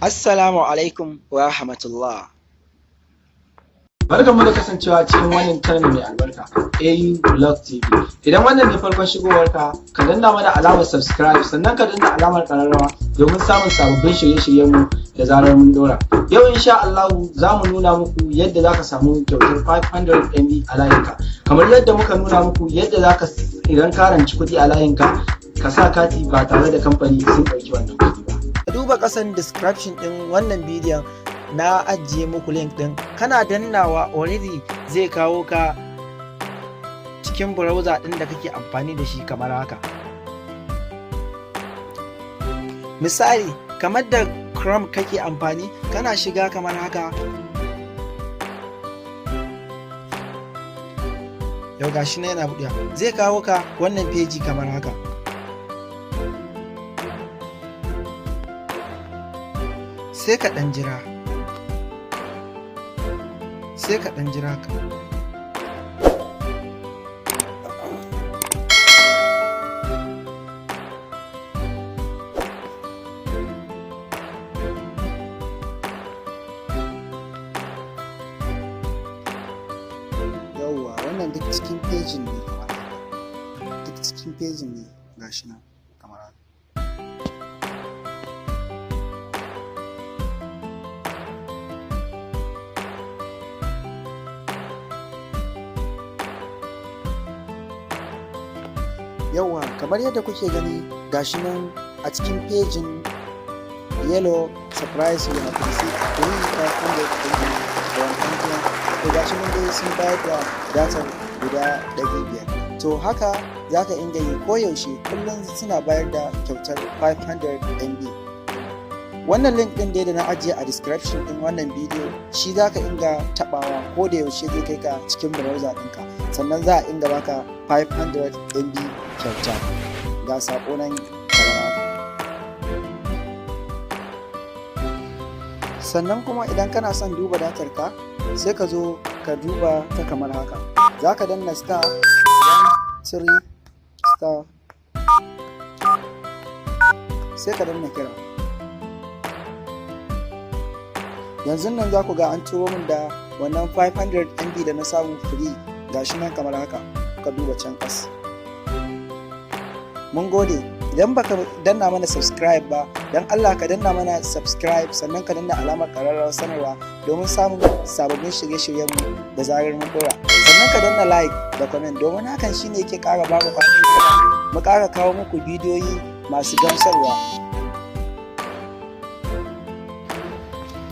Assalamu alaikum wa rahmatullah. Barkanmu da kasancewa cikin wannan channel mai albarka, AU Blog TV. Idan wannan ne farkon shigowarka, ka danna mana alamar subscribe, sannan ka danna alamar kararrawa domin samun sababbin shirye-shiryenmu da zarar mun dora. Yau insha Allah za mu nuna muku yadda za ka samu kyautar 500 MB a layinka. Kamar yadda muka nuna muku yadda za ka, idan ka ranci kuɗi a layinka, ka sa kati ba tare da kamfani sun ɗauki wannan kuɗi ba. Ka duba ƙasan description ɗin wannan bidiyon, na ajiye muku link ɗin. Kana dannawa, already zai kawo ka cikin browser ɗin da kake amfani da shi kamar haka. Misali, kamar da Chrome kake amfani, kana shiga kamar haka. Yau gashi na yana buɗewa, zai kawo ka wannan feji kamar haka. Sai ka ɗan jira, sai ka ɗan jira ka. Yauwa, wannan duk cikin pejin ne kamar haka, duk cikin pejin ne, gashi nan kamar haka. Yauwa, kamar yadda kuke gani, gashi nan a cikin pejin Yellow Surprise, you have received free 500 MB from MTN. To, gashi nan dai sun bayar da datar guda 500. To, haka za ka inga yi koyaushe, kullum suna bayar da kyautar 500 MB. Wannan link din dai da na ajiye a description din wannan bidiyo, shi za ka inga tabawa ko da yaushe, zai kai ka cikin browser ɗinka, sannan za a inga baka 500 MB kyauta. Ga sako nan kamar haka. Sannan kuma idan kana son duba datar ka, sai ka zo ka duba ta kamar haka. Za ka danna star 1 3 star, sai ka danna kira. Yanzu nan za ku ga an turo min da wannan 500 MB da na samu free, gashi nan kamar haka, ka duba can ƙas. Mun gode. Idan baka danna mana subscribe ba, don Allah ka danna mana subscribe, sannan ka danna alamar ƙararrawar sanarwa domin samun sababbin shirye-shiryenmu da zarar mun dora. Sannan ka danna like da comment, domin hakan shine yake ƙara ba mu kwarin mu ƙara kawo muku bidiyoyi masu gamsarwa.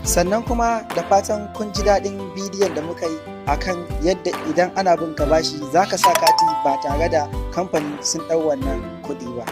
Sannan kuma da fatan kun ji daɗin bidiyon da muka yi akan yadda idan ana bin ka bashi za ka sa kati ba tare da kamfani sun ɗau wannan kuɗi ba.